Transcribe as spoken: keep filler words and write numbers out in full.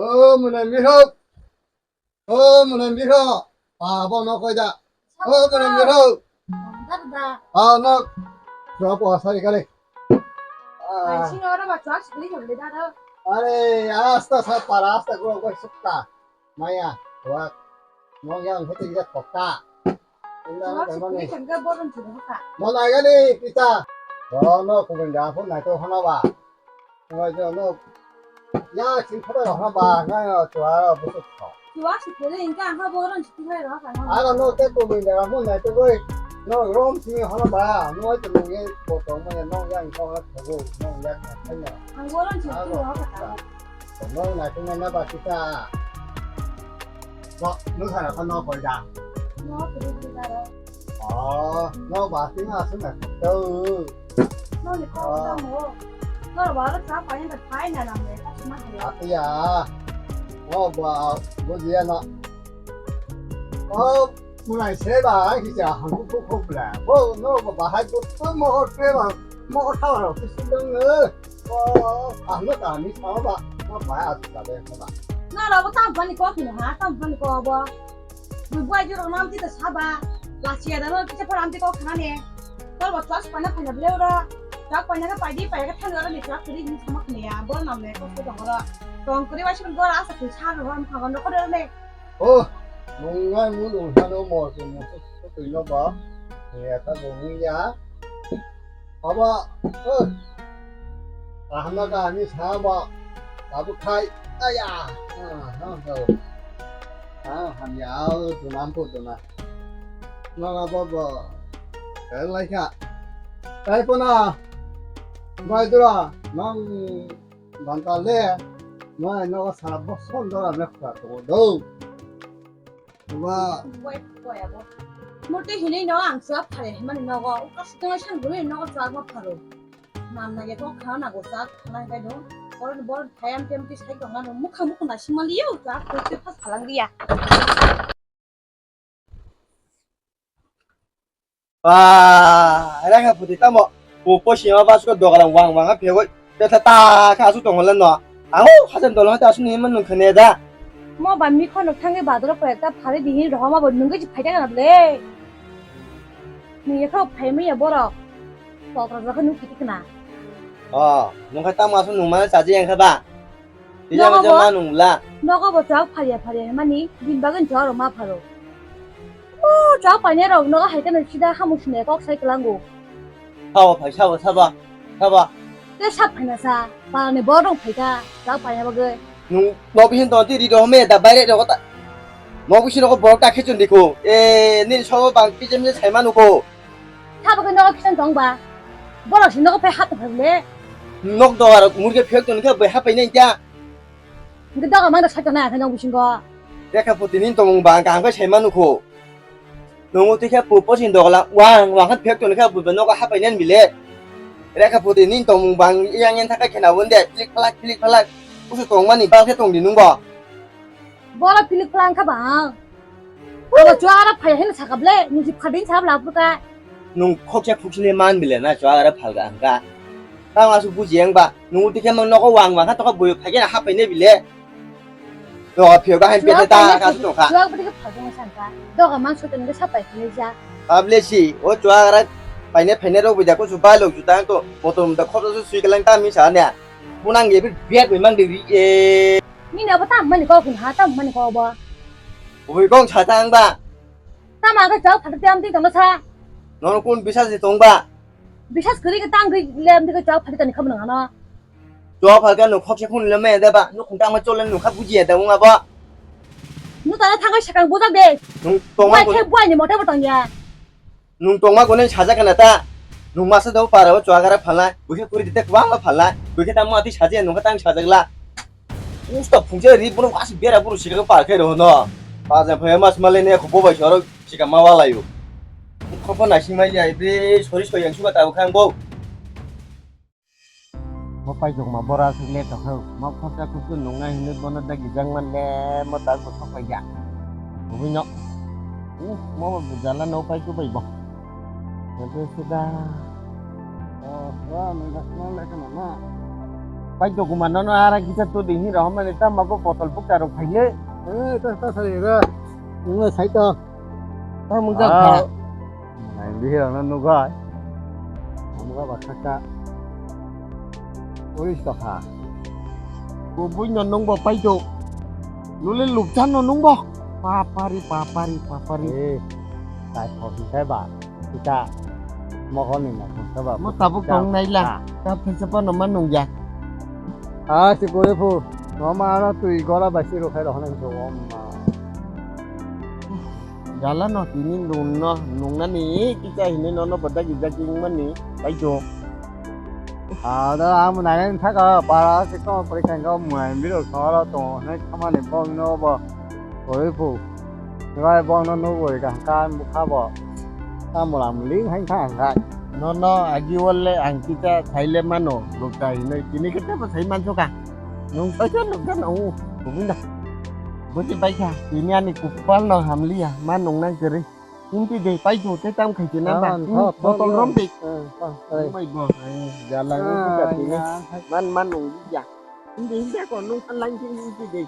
O mwnai mirok. O mwnai mirok. Abo no koi da. O mwnai mirok. Dada. A no. Chua po sari kare. Ai sino ora ba chua sari kare dada. Are asta sa para asta ko ko sukta. Maya, wak. Mong yang hete ya kokta. Inda na kemani. Chua sari kare boron chua ka. Mo na gani pita. Oh no, kuben da phone na to hana ba. Oi, jo, no. Ya, sin khata rok na ba, na yo, chua, busuk kho. Chua si kele, inka ang ha boron si thilai rok ang. Aga no te ko bin da, mo na te koi. No, rom si hono ba, no te mo ye, bo to mo ye, no yang ko ha ko, no ya ka, ka ya. Ang boron si thilai rok ang. No na te na ba kita. No, no sa na ko no ko da. No, te thilai rok. Oh, no ba, ting aswk na. Oh. No ni kok tamo. No ba ro sa pa ni ta phai na lam le ta sma he. Atiya. No ba, bujiya na. Oh, mulai se ba, ki ja hang ku ku ku bla. Bo, no ba, ba hai ku tu mo ho se ba, mo ho ta ro, tu su dong ne. Oh, ah, no ta ni sa ba. No ba, aswk ta be ba. No ro ba ta ba ni kok ni ha, ta ba ni kok ba. Bui buai juro nam ti ta saba. Lachi ada no kisa pora amti kok khana ne. Tor bo chas pana khana bile ura. Chak pana ka paidi pai ka thang ura ni chak kuri ni sama khne ya. Bor nam le kok ko dong ura. Tong kuri wasi bor asa tu sa ro ham khagon ro ko ro ne. Oh, mung ngai mung dong sa no mo tu mo tu tu no ba. Ya ta dong ya. Aba, eh. Kaham na kaham ni sa ba. Abo khai. Aya. Ah, ha, ha. Ah, hamya, au, dunam po duna. Nang abo bo. Kai lai kha. Kai po na. Mai dura, nang banta le. Mai no sa bo son dora me kha to do. Wa. Wai, wai abo. Murti hinui no ang chuak phare himani nogo. Uka sitong san gului nogo chuak ma pharo. Nam na ge kok khana go chuak khana gai do. Bor bor thayam tem ti sai tong na mukha mukha na simali yo chuak ko te phas phalang dia. Ba, rega phuti tamo. Pu posi ma basko dogalang wang wang a phegoi. Te ta ta kha asu tong holen no. Ang o hajan dolo ta asu ni man nung khane da. Mo ba mi khono thangi badro ko ta phari di hin rohoma bo nungge ji phaida na le. Ni ya kho phai mi ya borok. Pok ra kho nung kiti kana. Oh, nung kha tamo asu nung ma cha ji yang kha ba. Tija nogo mija bo, ma nung la. Nogo bo chwak pharia pharia hwnmani, bini bagwi chwak rok ma pharo. O chwak painai rok nogo hai kheno sida hamung swnai kok sai kwlango. Sabo phai, sabo, sabo, sabo. Tei sak phaina sa, palani borok rok phaikha, chwak paina bagwi. Nung no bihin tong twi ri rok me da baire rok ta. No bisin rok borok ta khe chun dikho. E, nini sobo bang pijam je sai manu ko. Sabo khe nogo kisan tong ba. Borok si nogo phai hap phai le. Nok dogar murge phek tong khe bai hap phai nai kya. Hingke doga mang da sai tong nai khe nok bisingo. Rekha poti ni tongmung ba ang kaham khe sai manu kho. Nungo twi khe pu posin dogla wang wang khe phek tong khe bai nogo hap phai nai bile. Rekha poti ni tongmung ba ang yang yang thakai khena won de pilik phalak pilik phalak. Kusu tong mani ba khe tong di nung bo. Bola pilik phalak kha ba ang. Abo chwara phai hino sakable, nung si phadin sa bla phuka. Nung khoksa khuksile man bile na chwara phalga angka. Tang asu buji ang ba, nung uti khe mang nogo wang wang kha tokha boyo phai khe na hapai ne bile. Doga phio ga hem pete ta ka su tokha. Chwara phuti khe phadin sa angka. Doga mang soten khe sapai khe ja. Able si, o chwara paine phaine rok bida ko su bai lok ju tang to, motom da khoro su sui kelang ta mi sa ne. Bunang ye bit biak bai mang de ri e. Nini abo tam mani kok ha, tam mani kok bo. Ui kong sa tang ba. Tam ang ka chau phata tiam ti tong sa. Nono kun bisas ni tong ba. Bisas kri ka tang kri lem ti ka chau phata ni kham nang ano. Chau phal ka no khok se khun lem me da ba. No khun tang ma chol no kha buji da ung abo. Nu ta thang ka sakang bujak de. Nung tong ma. Bai ko khe buai ni mote bo tong ya. Nung tongma gonai sajak kana ta? Nung masa dao para o chwagara phalna, buikhe kuri dite kwbangma phalna, buikhe tamo atwi saje nungkha tang sajak la. Usto phungje ri bono wasi bera buru sikha par khe rohono. Paja phai mas male ne khubo bai soro sikha ma walayo. Khokho naising mai ya bre sori soi yang suka tabo khang bo. Bo paijokma bora aswk le tongkha, mo khorsa kusu nungnai hinwi bono dagi jangman le mo tak bo sok paija. Bubui no, uh, mo bo jala no pai kubai bo. Hwnkhe sida. Oh, oh, nung dak ma le kana na. Pai dokumano no ara kisa to ding hi rohom mani tama bo botol bukta rok phaile. Eh, ta, ta sari ra. Nungla sai to. Ta mung jak kha. Nai bihirano nukhai. Amga ba khaka. Oi sokha. Bo buino nungbo paito. Nule lupchano nungbo. Papari, papari, papari. Eh, tai thok hintai ba. Kita mohon ni na thok ba. Mo tabuk tong naila. Ah. Ta phaisa pano ma nungya. Ah, si kore phu. Mama ano tui gola basi rokhai rohna ni so, oh ma. Jala no tini nungno, nungnani kisa hinwi nono bwdagi jagwi wngmani, paito. Ada ang nainani thaka para sikno pori kangkha mwnai biro khoro to, nai khamani bongno bo kori phu. Ngai bongno nugwi kangkha bukha bo. Tamul amling hai kha ang khai. Nono agi walle ang kisa saile mano, lukta hinwi tini kete bo sai mansuka. Nung paisa nukta no, kubunda. Buji paisa, tini ani kupal no hamliya, ma nungnang kiri. Inti de pai jo te tam khai te na ba. Botol rom de. Mai bo. Jalang ni kita tini. Man man nung ya. Inti inti ko nung kan lang inti de.